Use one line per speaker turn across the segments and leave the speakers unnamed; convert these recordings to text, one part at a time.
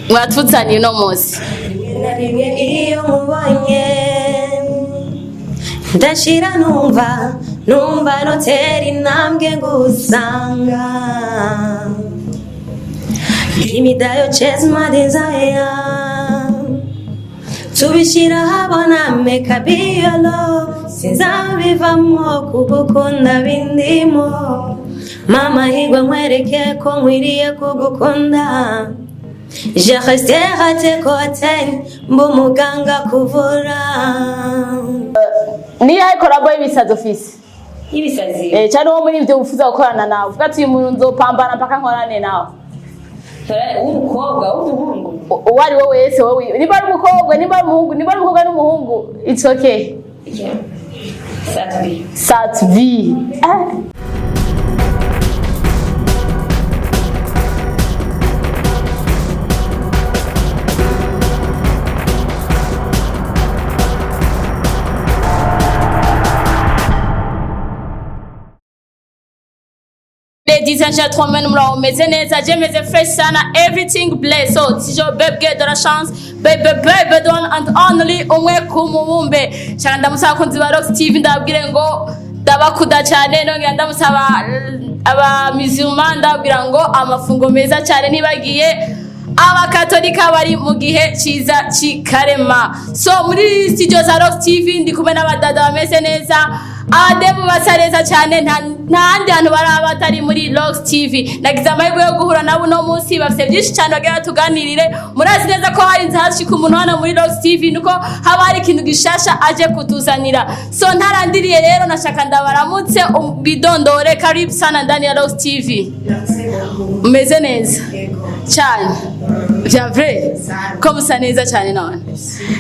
Mwatuzaniye uno munsi.
Rimwe na rimwe iyo mubonye ndashira, numva notera intambwe ngusanga. Give me that, your chase my desire, tubishyira ahabona, make I be your love. Sinzabivamo kugukunda bindimo, mama higwa nkwereke ko nkwiriye kugukunda. Je resterai à tes côtés, mba umuganga kuvura.
Niyahe collabo y'ibisazi ufise?
Y'ibisazi?
Eh, cyane uwo muri ibyo wifuza gukorana nawe, uvuga ati uyu muntu nzopambana mpaka nkorane nawe.
W'umukobwa, w'umuhungu?
Uwo ari we wese, wowe niba ari umukobwa, niba ari umuhungu, niba ari umukobwa n'umuhungu, it's okay.
Sat-B.
Sat-B, ah. Ladies and gentlemen, muraho, meze neza? Je meze fresh sana, everything blessed. So it's your baby girl de la chance, baby baby, the one and only, umwe ku mubumbe cyane. Ndamusaba abakunzi ba Rock TV, ndababwire ngo ndabakunda cyane. Nongera ndamusaba aba musulman, ndababwira ngo amafungo meza cyane, nibagiye abakatolika bari mu gihe cyiza cy'ikarema. So muri studio za Rock TV ndi kumwe n'abadada bameze neza, abademu basa neza cyane. Nta handi hantu baraba batari muri Rock TV. Nagize amahirwe yo guhura nabo uno munsi, bafite byinshi cyane bagira tuganirire. Murazi neza ko hari inzu hashika umuntu hano muri Rock TV nuko haba hari ikintu gishasha aje kutuzanira. So ntarandiriye rero, nashaka ndabaramutse, bidondore. Karibu sana ndani ya Rock TV. Umeze neza cyane vya vrai, ko musa neza cyane. None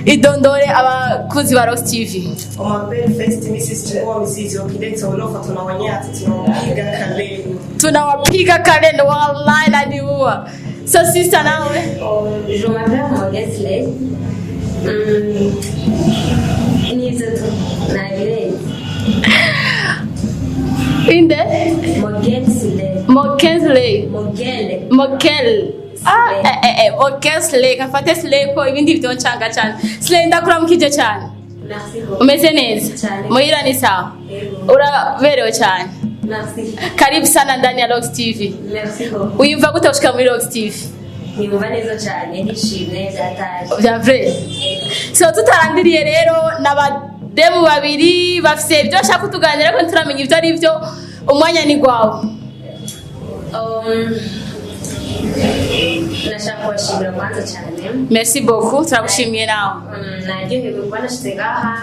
idondore abakunzi ba Rock TV.
On m'appelle First Mrs. Chungwa Mrs. Okideta Olofa, tunawanyata, tunawapiga kaleni.
Tunawapiga kalendo, wallahi naniua. So sister, nawe?
Je m'appelle Morgan Slay. Nivyo tu nabirenze.
Inde?
Morgan Slay.
Mokensley?
Morgan.
Mokel, ah, eh, eh, eh, Mokel Slay, kafate Slay ko ibindi vyoncanga cyane. Slay, ndakuramukije cyane.
Merci beaucoup.
Umeze neza?
Cyane.
Muhira ni sawa?
Yego.
Uraberewe cyane.
Merci.
Karibu sana ndani ya Rock TV.
Merci beaucoup.
Wiyumva gute gushika muri Rock TV?
Niyumva neza cyane, nishimye byataje.
Vya vrai. So tutarandiriye rero, n'abademu babiri bafise ibyo bashaka kutuganira ariko ntituramenya ibyo ari byo. Umwanya ni gwawe.
Nashaka kubashimira kwanza cyane.
Merci beaucoup, turagushimiye nawe.
Naryohewe kuba nashyize ngaha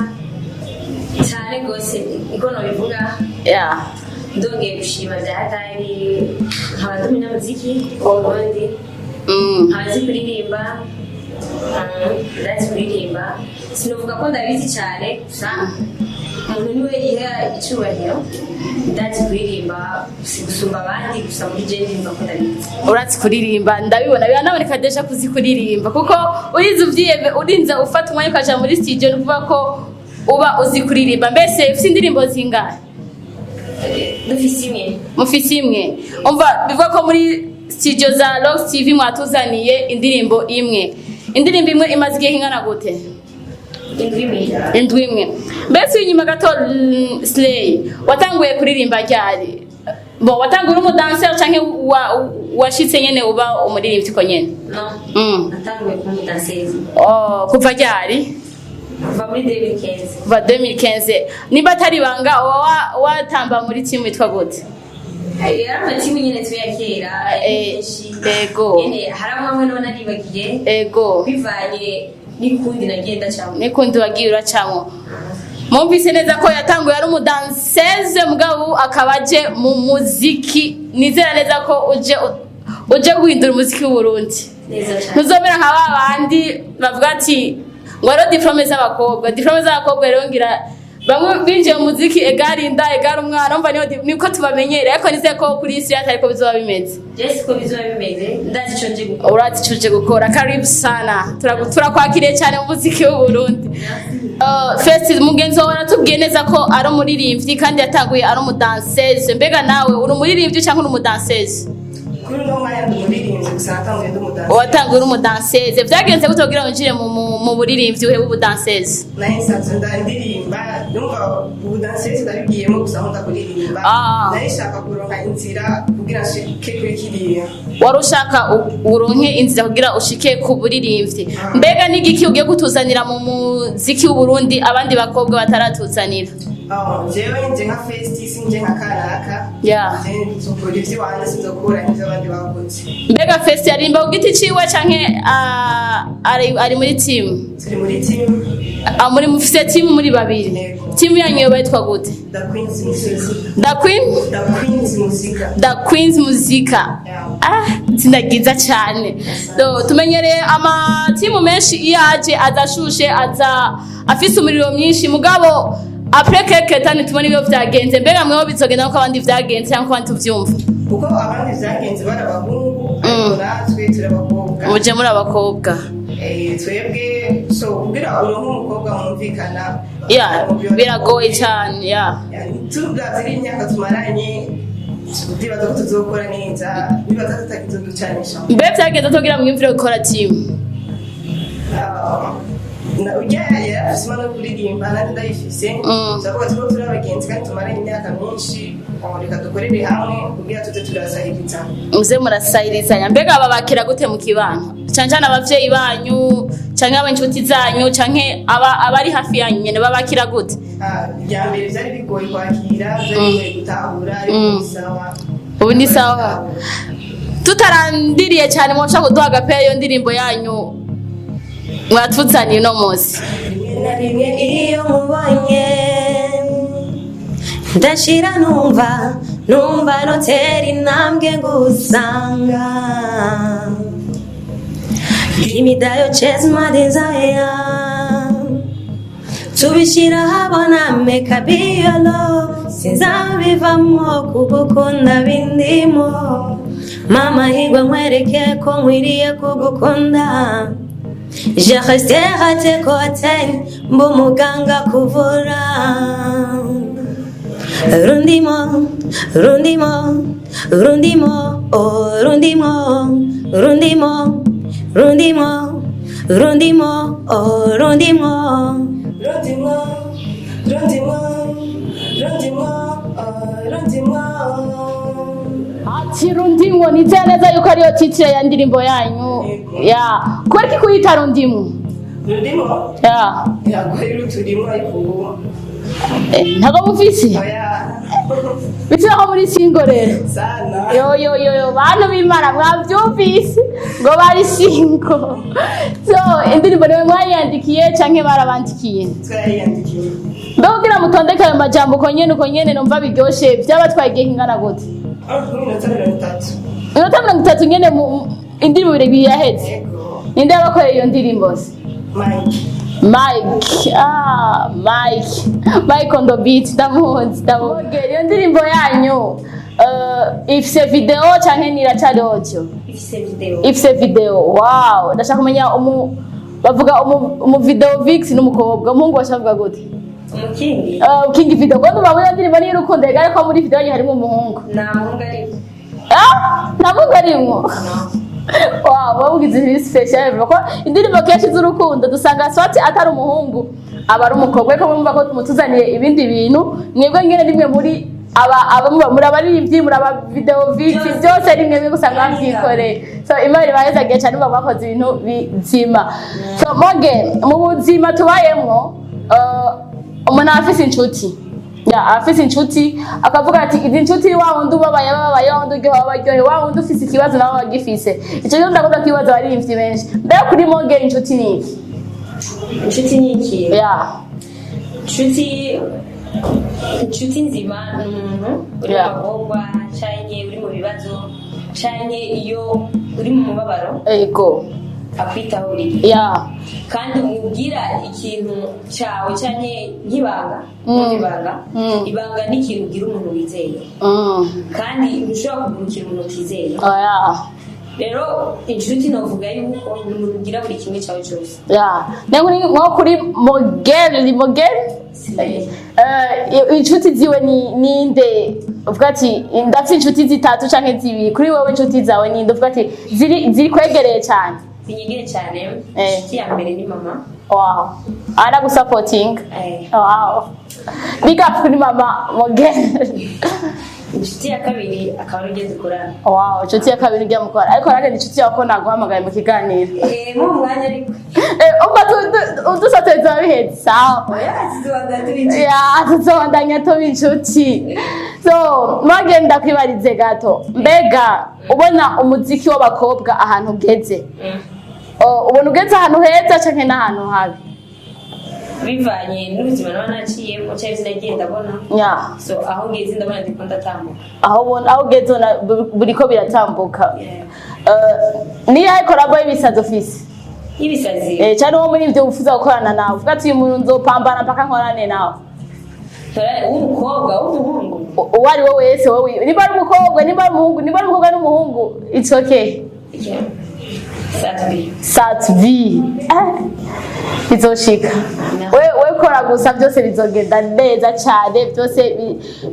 cyane rwose, niko nobivuga. Ndongeye gushima bya hatari, nkaba ndi umunyamuziki ubundi, nkaba nzi kuririmba. Ndazi kuririmba, sinavuga ko ndabizi cyane gusa umuntu niwe yiha icyubahiro. Ndazi kuririmba, si gusumba abandi, gusa muri je ndirimba ko ndabizi.
Urazi kuririmba, ndabibona, biranaboneka déjà kuzi kuririmba, kuko urinze uvyiyeme, urinze ufata umwanya ukaja muri studio, ni ukuvuga ko uba uzi kuririmba. Mbese ufise indirimbo zingahe?
Dufise imwe.
Mufise imwe. Umva, bivuga ko muri studio za Rock TV mwatuzaniye indirimbo imwe. Indirimbo imwe imaze igihe kingana gute?
Indwi imwe.
Indwi imwe. Mbese inyuma gato, Slay, watanguye kuririmba ryari? Bo watanguye uri umudanseri canke washitse nyene uba umuririmbyi ko nyene?
No. Natanguye kuba umudanseri.
Oh, kuva ryari?
Kuva muri 2015.
Kuva 2015. Niba atari ibanga, uba watamba muri timu yitwa gute?
Yari amatimu nyine tu ya kera menshi. Nyene hari amwe none naribagiye, bivanye n'ikundi nagiye ndacamo.
Nikundi wagiye uracamwo. Mwumvise neza ko yatanguye ari umudanseze, mugabo akaba aje mu muziki. Nizera neza ko uje guhindura umuziki w'Uburundi.
Neza cyane.
Ntuzomera nka ba bandi bavuga ati ngo rero diplôme z'abakobwa, diplôme z'abakobwa. Rero ngira bamwe binjiye mu muziki egari inda egari umwana, umva niho niko tubamenyereye, ariko nizeye ko kuri iyi si atari ko bizoba bimeze.
Je siko bizoba bimeze, ndazi ico nje gukora.
Urazi ico uje gukora. Karibu sana. Turakwakiriye cyane mu muziki w'Uburundi. First, mugenzi wawe aratubwiye neza ko ari umuririmbyi kandi yatanguye ari umudanseze. Mbega nawe uri umuririmbyi cyangwa uri umudanseze?
Kuri uno mwanya ndi umuririmbyi. Gusa natanguye ndi umudanseuse.
Watanguye uri umudanseuse. Vyagenze gute kugira winjire mu buririmbyi, uhebe ubudanseuse?
Nari nsanzwe ndirimba, numva ubudanseuse ndabigiyemo gusa nkunda kuririmba. Nari nshaka kuronka inzira kugira nshike kuri kiriya.
Wari ushaka uronke inzira kugira ushike ku buririmbyi. Mbega n'igiki ugiye kutuzanira mu muziki w'Uburundi abandi bakobwa bataratuzanira?
Ah, jewe nje nka Festi, sinje nka kanaka. Je nzokora ivy'iwanje, sinzokora n'ivyo abandi bakoze.
Mbega Festi yarimba ku giti ciwe canke ari muri team?
Turi muri team.
Ah, muri mufise team muri babiri?
Yego.
Team yanyu yoba yitwa gute?
The Queens Muzika.
The Queen?
The Queens Muzika.
The Queens Muzika.
Yeah.
Ah, izina ryiza cyane. So, tumenyereye amatimu menshi iyo aje aza ashushe, aza afise umuriro mwinshi, mugabo après quelque temps ntitubona ibyo vyagenze. Mbega mweho bizogenda uko abandi vyagenze cyangwa uko abandi tuvyumva?
Kuko abandi vyagenze bari abahungu, ariko natwe turi abakobwa.
Muje muri abakobwa.
Twebwe so kugira uronke umukobwa mwumvikana
biragoye cyane, ya.
Turavye iri imyaka tumaranye, ndibaza ko tuzokora neza, ndibaza ko tutakizoducanisha.
Mbe vyagenze kugira mwiyumvire gukora team?
Ah, urya yarafise impano yo kuririmba, nanjye ndayifise. Turavuga tuko turi abagenzi kandi tumaranye imyaka myinshi, oh, reka dukorere hamwe kugira tuze turasahiriza.
Muze murasayirizanya. Mbega babakira gute mu kibano, cane cane abavyeyi banyu canke ab'inshuti zanyu canke abari hafi yanyu nyene, babakira gute?
Ah, irya mbere vyari bigoye kwakira, vyari bigoye gutahura, ariko ni sawa.
Ubu ni sawa. Tutarandiriye cyane, mwoshaka kuduha agapera iyo ndirimbo yanyu mwatuzaniye uno munsi?
Rimwe na rimwe iyo mubonye ndashira, numva notera intambwe ngusanga. Give me that, you chase my desire, tubishyira ahabona, make I be your love, sinzabivamo kugukunda bindimo. Mama higwa nkwereke ko nkwiriye kugukunda. Je resterai à tes côtés, mba umuganga kuvura. Rundimo, rundimo, rundimo, oh, rundimo, rundimo, rundimo, rundimo, oh, rundimo.
Rundimo, rundimo, rundimo, oh, rundimo.
Ati "Rundimo", nizera neza yuko ariyo titre ya ndirimbo yanyu. Ya, kubera iki kuyita "Rundimo"?
Rundimo.
Ya.
Ntabwo ari ruturimo, ariko ubu
Ntabwo mufise?
Oya.
Bitira ko muri single rero?
Sana.
Yo yo yo yo, bantu b'Imana, mwavyumvise ngo bari single. So indirimbo niwe mwayiyandikiye canke barabandikiye?
Twarayiyandikiye.
Mbega kugira mutondeke ayo majambo uko nyene numva biryoshe, vyabatwaye igihe kingana gute?
Ah, nk'iminota 30.
Iminota 30 nyene indirimbo ibiri yaheze?
Yego.
Ninde yabakoreye iyo ndirimbo se?
Mike.
Mike, ah, Mike, Mike on the beat, ndamuzi, ndamuzi. Iyo ndirimbo yanyu ifise video canke niracari audio?
Ifise video.
Ifise video, wow. Ndashaka kumenya umu bavuga umu video vixen n'umukobwa, umuhungu bashavuga gute?
Umukingi.
King video, ngo ndumva muri iyo ndirimbo ni y'urukundo, ega ariko muri video yanyu harimo umuhungu.
Nta muhungu arimo.
Ah, nta muhungu arimwo. Wow, bavugize ibintu special ko indirimbo kenshi z'urukundo dusanga swati atari umuhungu aba ari umukobwa, ariko murumva ko mutuzaniye ibindi bintu mwebwe nyene rimwe muri aba muba muri abaririmbyi, muri aba video vixen, byose rimwe mwebwe usanga babyikoreye. So Imana ibahezagiye cyane, muba mwakoze ibintu bizima. So Morgan, mu buzima tubayemwo, umuntu aba afise inshuti, ya afise inshuti akavuga ati izi nshuti, wa wundi ubabaye ababaye, wa wundi uryohewe aba aryohewe, wa wundi ufise ikibazo nawe aba agifise. Ico rero ndakunda kwibaza abaririmbyi benshi, mbega kuri Morgan inshuti ni iki?
Inshuti ni iki?
Ya.
Inshuti nzima ni umuntu uri mu magorwa canke uri mu bibazo canke iyo uri mu mubabaro, akwitaho buri gihe, kandi umubwira ikintu cyawe canke nk'ibanga. Ibanga, ibanga ni ikintu ubwira umuntu wizeye, kandi ntushobora kugurukira umuntu utizeye.
Oya.
Rero inshuti novuga yuko ni umuntu ubwira buri kimwe cyawe cyose.
Ya, nko kuri Morgan, Morgan. Inshuti ziwe ni ninde? Uvuga ati ndafite inshuti zitatu canke zibiri. Kuri wowe inshuti zawe ninde uvuga ati ziri kwegereye cyane?
Zinyegere cyane?
Eh.
Inshuti ya mbere ni mama.
Wow, aragusapotinga?
Eh.
Wow, big up kuri mama Mogere.
Inshuti ya kabiri akaba ari ugeze dukorana.
Wow, inshuti ya kabiri ujya mukora, ariko nanjye ni inshuti yawe ko naguhamagaye mu kiganiro.
Eh, mu mwanya ariko.
Umva, udusateza bihetse, sawa.
Oya, tuzobandanya turi inshuti.
Ya, tuzobandanya tuba inshuti. So mwagenda kwibarize gato, mbega ubona umuziki w'abakobwa ahantu ugeze? Oh, ubona ugeze ahantu heza canke n'ahantu habi?
Bivanye n'ubuzima naba naciyemo cyangwa ibyo nagiye ndabona, so aho ngeze ndabona ndiko ndatambuka.
Aho ubona aho ugeze ubona buriko biratambuka.
Yeah.
Niyahe collabo y'ibisazi ufise?
Y'ibisazi?
Cyane uwo muri ivyo wifuza gukorana nawe, uvuga ati uyu muntu nzopambana mpaka nkorane nawe.
W'umukobwa, w'umuhungu?
Uwo ari we wese, wowe niba ari umukobwa, niba ari umuhungu, niba ari umukobwa n'umuhungu, it's okay.
Yeah. Sat-B.
Sat-B bizoshika. We kora gusa, byose bizogenda neza cyane. Byose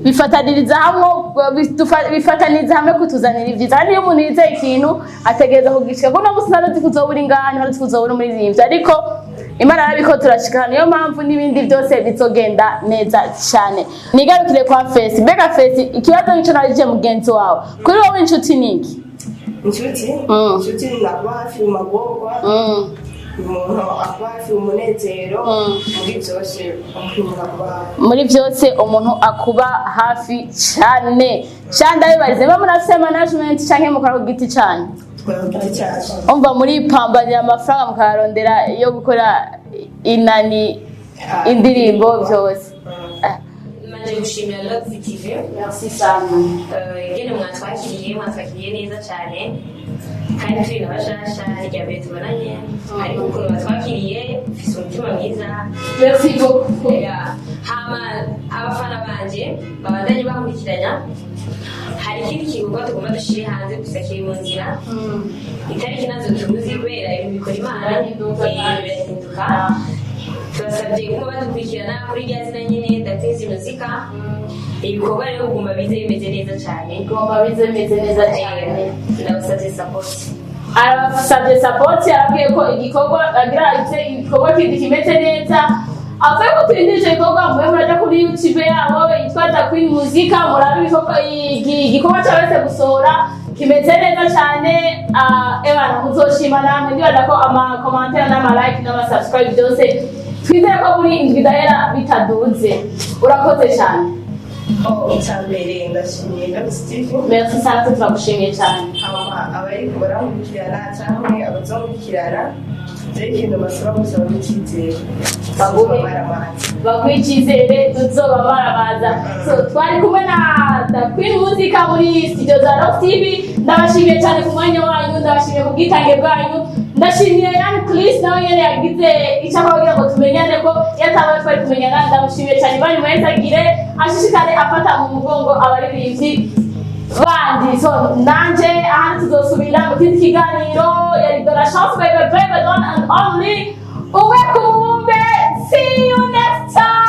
bifataniriza hamwe, bifataniriza hamwe kutuzanira ibyiza. Kandi iyo umuntu yizeye ikintu ategereza kugishika, kuko uno munsi ntaruzi kuzoba uri ngaha, ntaruzi kuzoba uri umuririmbyi, ariko Imana yarabiko turashika. Niyo mpamvu n'ibindi byose bizogenda neza cyane. Nigarukire kwa Fesi. Mbega Fesi, ikibazo nico narije mugenzi wawe, kuri wowe inshuti niki?
Inshuti? Inshuti ni akuba hafi mu magorwa, umuntu akuba hafi mu munezero, muri byose umuntu akuba hafi.
Muri byose umuntu akuba hafi cyane cyane. Ndabibarize, mba murafise management canke mukora ku giti canyu?
Tukora ku giti cyacu.
Umva, muri pambanira amafaranga mukayarondera yo gukora inani, indirimbo, byose.
Manje gushimira Love TV.
Merci sana.
Ingene mwatwakiriye, mwatwakiriye neza cyane, kandi turi na bashasha, irya mbere tubonanye, ariko ukuntu batwakiriye, mfise umutima mwiza.
Merci beaucoup.
Yeah. Hama abafana banje babandanye bankurikiranya. Hari ikindi gikorwa tugomba dushire hanze, gusa kiri mu nzira. Itariki nazo tuzi kubera ibintu bikora Imana.
Birahinduka.
Birahinduka. Turasabye kuma badukurikirana kuri rya zina nyene, Datezi Muzika. Ibikorwa rero kuguma bize bimeze neza cyane.
Bigomba bize bimeze neza cyane.
Ndabasabye support.
Arabasabye support, arabwiye ko igikorwa agira icyo igikorwa kindi kimeze neza. Avuye ko turindira icyo gikorwa, mube muraja kuri YouTube yabo yitwa The Queen Muzika, murabe ibikorwa, igikorwa cyabese gusohora kimeze neza cyane. Ebana muzoshima namwe. Ndibaza ko ama commentaire n'ama like n'ama subscribe byose, twizere ko muri indwi idahera bitaduze. Urakoze cyane.
Oh, icya mbere ndashimiye Love TV.
Merci sana, turagushimiye cyane.
Hama abariko barankurikirana cyangwa abazonkurikirana, jewe ikintu basaba gusaba n'icyizere.
Baguhe.
Baramaraza.
Baguha icyizere, tuzobamaramaza. So twari kumwe na The Queen Muzika muri studio za Rock TV. Ndabashimiye cyane ku mwanya wanyu, ndabashimiye ku bwitange bwanyu, ndashimiye Yan Chris nawe nyene yagize icyo akora kugira ngo tumenyane, ko iyo atabaye twari kumenyana. Ndamushimiye cyane. Imana imuhezagire, ashishikare afata mu mugongo abaririmbyi bandi. So nanje ahandi tuzosubira mu kindi kiganiro. Yari Dora Chance, baby baby, one and only, umwe ku mubumbe. See you next time.